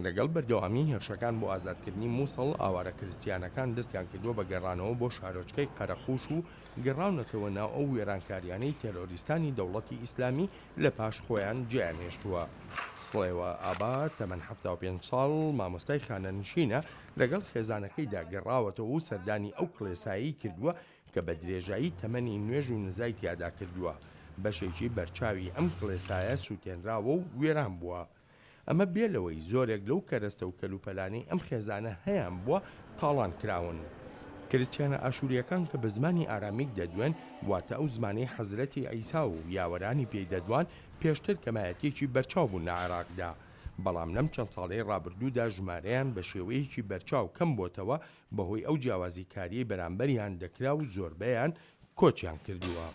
لەگەڵ بەردەوامی هێرشەکان بۆ ئازادکردنی موسڵ، ئاوارە کریستیانەکان دەستیان کردووە بە گەڕانەوە بۆ شارۆچکەی قەرەقوش و گەڕاونەتەوە ناو ئەو وێرانکاریانەی تێرۆریستانی دەوڵەتی ئیسلامی لە پاش خۆیان جێیان هێشتووە. سڵێوە ئابا، تەمەن 75 ساڵ، مامۆستای خانەنشینە، لەگەڵ خێزانەکەیدا گەڕاوەتەوە و سەردانی ئەو کڵێسایەی کردووە کە بە درێژایی تەمەنی نوێژ و نزای تیادا کردووە. بەشێکی بەرچاوی ئەم کڵێسایە سووتێنراوە و وێران بووە. ئەمە بێ لەوەی زۆرێک لەو کەرەستە و کەلوپەلانەی ئەم خێزانە هەیان بووە تاڵان کراون. کریستیانە ئاشوورییەکان کە بە زمانی ئارامیک دەدوێن، واتە ئەو زمانەی حەزرەتی عیسا و یاوەرانی پێی دەدوان، پێشتر کەمایەتییەکی بەرچاو بوون لە عێراقدا، بەڵام لەم چەند ساڵەی ڕابردوودا ژمارەیان بە شێوەیەکی بەرچاو کەم بۆتەوە بەهۆی ئەو جیاوازیکارییەی بەرامبەریان دەکرا و زۆربەیان کۆچیان کردووە.